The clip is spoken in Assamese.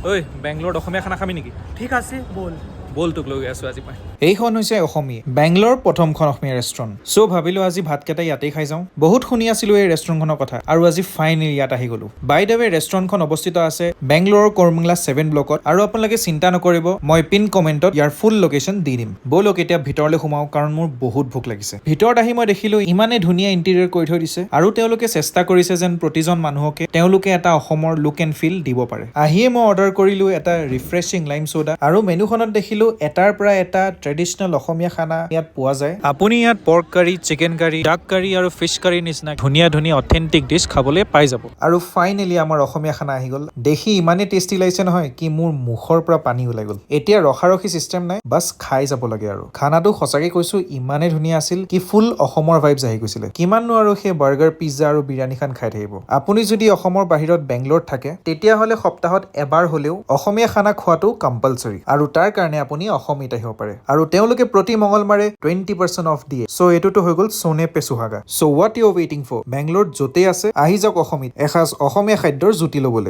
ঐ, বেংগলোৰত অসমীয়া খানা খাবি নেকি? ঠিক আছে, ব'ল। ব'ল, তোক লৈ গৈ আছোঁ আজি মই। এইখন হৈছে অসমী, বেংগলোৰ প্ৰথমখন অসমীয়া ৰেষ্টুৰেণ্ট। চ' ভাবিলোঁ আজি ভাতকেইটা ইয়াতেই খাই যাওঁ। বহুত শুনি আছিলোঁ এই ৰেষ্টুৰেণ্টখনৰ কথা আৰু আজি ফাইনেলি ইয়াত আহি গ'লোঁ। বাই the ৱে, ৰেষ্টুৰেণ্টখন অৱস্থিত আছে বেংগলোৰৰ কৰমংলা 7 ব্লকত আৰু আপোনালোকে চিন্তা নকৰিব, মই পিন কমেণ্টত ইয়াৰ ফুল লোকেশ্যন দি দিম। ব'লক, এতিয়া ভিতৰলৈ সোমাওঁ, কাৰণ মোৰ বহুত ভোক লাগিছে। ভিতৰত আহি মই দেখিলোঁ ইমানেই ধুনীয়া ইণ্টেৰিয়ৰ কৰি থৈ দিছে আৰু তেওঁলোকে চেষ্টা কৰিছে যেন প্ৰতিজন মানুহকে তেওঁলোকে এটা অসমৰ লুক এণ্ড ফিল দিব পাৰে। আহিয়ে মই অৰ্ডাৰ কৰিলোঁ এটা ৰিফ্ৰেছিং লাইম চ'ডা আৰু মেনুখনত দেখিলোঁ এটাৰ পৰা এটা ট্ৰেডিশ্যনেল অসমীয়া খানা ইয়াত পোৱা যায়। আপুনি ইয়াত পৰ্ক কাৰী, চিকেন কাৰী, ডাক কাৰী আৰু ফিছ কাৰীৰ নিচিনা ধুনীয়া ধুনীয়া অথেণ্টিক ডিছ খাবলৈ পাই যাব। আৰু ফাইনেলি আমাৰ অসমীয়া খানা আহি গ'ল। দেখি ইমানেই টেষ্টি লাগিছে নহয় কি মোৰ মুখৰ পৰা পানী ওলাই গ'ল। এতিয়া ৰখাৰখি চিষ্টেম নাই, বাছ খাই যাব লাগে। আৰু খানাটো সঁচাকৈ কৈছোঁ, ইমানেই ধুনীয়া আছিল কি ফুল অসমৰ ভাইবছ আহি গৈছিলে। কিমাননো আৰু সেই বাৰ্গাৰ, পিজ্জা আৰু বিৰিয়ানীখন খাই থাকিব? আপুনি যদি অসমৰ বাহিৰত বেংগলোৰত থাকে, তেতিয়াহ'লে সপ্তাহত এবাৰ হ'লেও অসমীয়া খানা খোৱাটো কম্পালচৰি আৰু তাৰ কাৰণে আপুনি অসমীত আহিব পাৰে। আৰু তেওঁলোকে প্ৰতি মঙলবাৰে 20% অফ দিয়ে। চ' এইটোতো হৈ গ'ল सोने पे सुहागा। So what you waiting for? বেংগলোৰত য'তেই আছে, আহি যাওক অসমীত এসাঁজ অসমীয়া খাদ্যৰ জুতি ল'বলৈ।